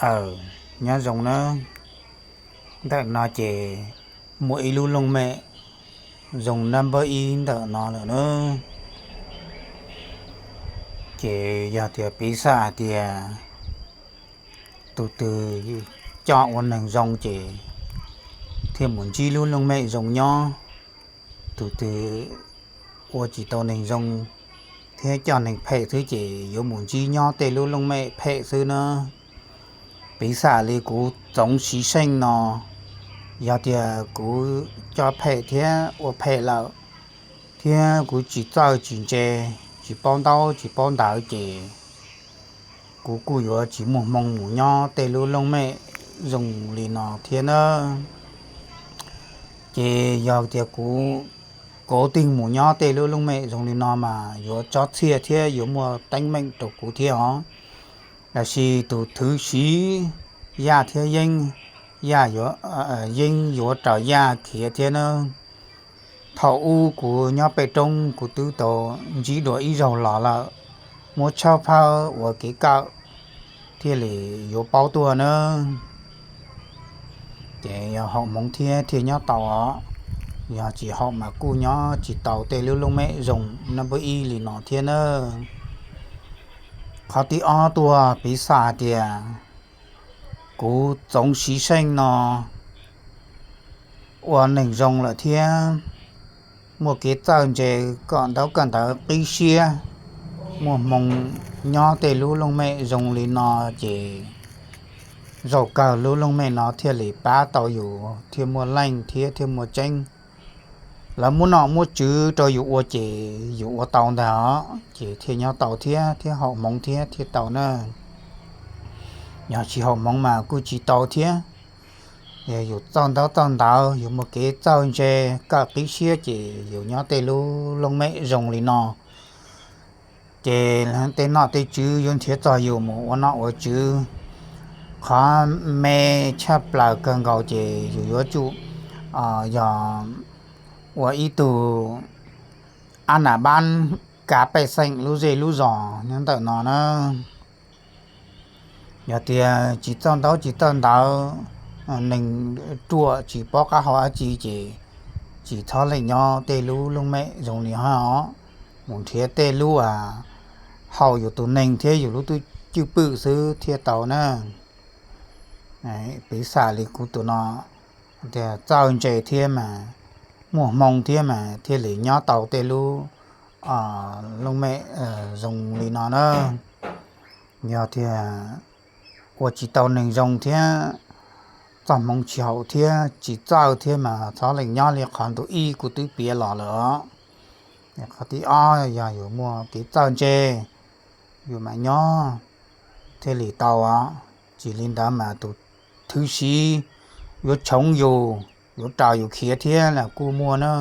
Aw, nyob zoo nawb. Ntawm no ces muaj ib lub looj mem zoo nab npawb ib ntawm no lawm nawb. Ces yog tias piv xam hais tias tus twg coj ua neeg zoo ces thiaj mus ntsib lub looj mem zoo nyob. Tus twg ua tsis tau neeg zoo thiab coj neeg phem xwb ces yuav mus ntsib nyob tej lub looj mem phem xwb na. Piv xam li kuv Txoov Siv Xeej no, yog tias kuv coj phem thiab ua phem lawm, thiab kuv tsis txawj tsis ntse, tsis paub ntaub tsis paub ntawv ces kuv kuj yuav tsis muaj hmoo mus nyob tej lub looj mem zoo li no thiab nawb. Ces yog tias kuv kov tij mus nyob tej lub looj mem zoo li no mas yuav tsob txhiaj thiab yuav muaj teeb meem rau kuv thiab os. Tab sis tus thwv siv Yaj thiab Yeeb, Yaj, Yeeb yuav raws Yaj khiav thiab nawb. Thaum ub kuv nyob pem roob kuv twb tau ntsib dua ib zaug los lawm, muab tshawb phawb ua kev kawm thiaj li yuav paub tuaj nawb. Ces yog haum hmoov thiab thiaj nyob tau os, yog tsis haum mas kuj nyob tsis tau tej lub looj mem zoo nab npawb ib li no thiab nawb. Qhov thib ob tuaj piv xam tias kuv Txoov Siv Xeej no ua neeg zoo lawm thiab muaj kev txawj ntse kom ntaub koj ntawd qib siab, muaj hmoo nyob tej lub looj mem zoo li no ces zaum kawg lub looj mem no thiaj li pab tau yus thiaj muaj leej thiab thiaj muaj tseeb. Lawv muab nom muab tswv rau yus ua ces yus ua tau ntag os, ces thiaj nyob tau thiab thiab haum hmoov thiab thiaj tau na. Yog tsis haum hmoov mas kuj tsis tau thiab. Yog yus txawj ntaub txawj ntawv, yus muaj kev txawj ntse, kawm qib siab ces yus nyob tej lub looj mem zoo li no. Ces tej nom tej tswv yuav nrhiav txog yus mus ua nom ua tswv. Qhov me tshaj plaws kawg nkaus ces yus yuav tsum yog ua ib tug ab nam bab kav pej xeem lub zej lub zos nyob ntawm no na. Yog tias tsis txawj ntaub tsis txawj ntawv, neeg ruam tsis paub qab hau dab tsi ces tsis txhob leej nyob tej lub looj mem zoo li hos, mus nrhiav tej lub haum yus tus neeg thiab yus lub cwj pwm xwb thiaj tau na. Piv xam li kuv tus no, txawj ntse thiab mas, muaj hmoo thiab mas thiaj li nyob tau tej lub looj mem zoo li no na. Yog tias ua tsis tau neeg zoo thiab txoj hmoov tsis haum thiab tsis txawj thiab mas txhob leej nyob li qhov ntu ib kuv twb piav los lawm os. Qhov thib ob yog yus muaj kev txawj ntse, yus mam nyob thiaj li tau os. Tsis li ntawd mas tus thwv siv yuav tshoov yus, yuav raws yus khiav thiab los kuj muaj na.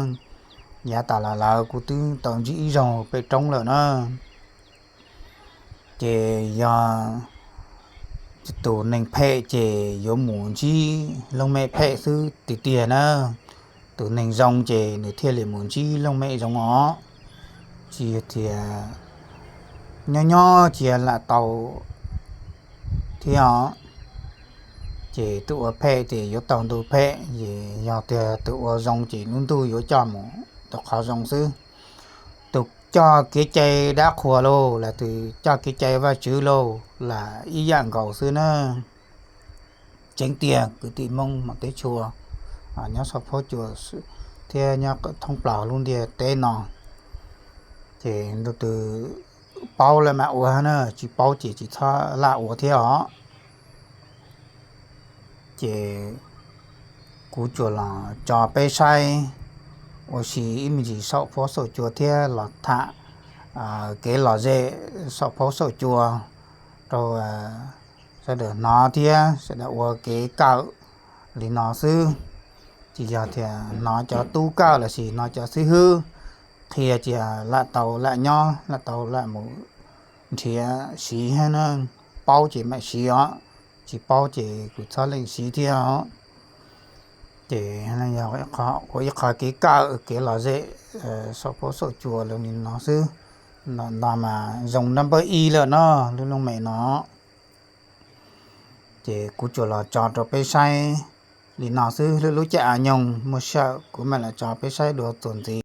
Yav tas los lawm kuv twb tau ntsib ib zaug pem roob lawm na. Ces yog tus neeg phem ces yuav mus ntsib looj mem phem xwb tiag tiag na. Tus neeg zoo ces nws thiaj li mus ntsib looj mem zoo os. Tsis tias nyob nyob cia lam tau thiab os. Ces tus ua phem ces yuav tau ntu phem, es yog tias tus ua zoo ces lub ntuj yuav coj mus rau qhov zoo xwb. Tus coj kev cai dab qhuas lauj, los tus coj kev cai Vajtswv lauj, lam ib yam nkaus xwb na. Tseeb tiag kwv tij Hmoob mas teb tshua nyob Xov Phob Cua thiab nyob thoob plaws lub ntiaj teb no, ces ntu twg paub lawm mam ua na, tsis paub ces tsis txhob lam ua thiab os. Ces kuv tsuas los tso peb saib ua si ib me ntsis saum Phob Xauj Cua thiab los tham kev lom zem saum Phob Xauj Cua rau sawv daws hnov thiab sawv daws ua kev kawm li no xwb. Tsis yog tias hnov cov tub kawm lossis hnov cov xib hwb qhia ces lam tau lam nyob lam tau lam mus nrhiav siv thiab na. Paub ces mam siv os, tsis paub ces kuj txhob leej siv thiab os. Ces yog ua ib qho kev kawm kev lom zem saum Phob Xauj Cua li no xwb. Ntawm no mas zoo nab npawb ib lawm no, lub looj mem no. Ces kuv tsuas los tso rau peb saib li no xwb, lub caij av nyoog muaj sij hawm kuv mam los tso peb saib dua txuas ntxiv.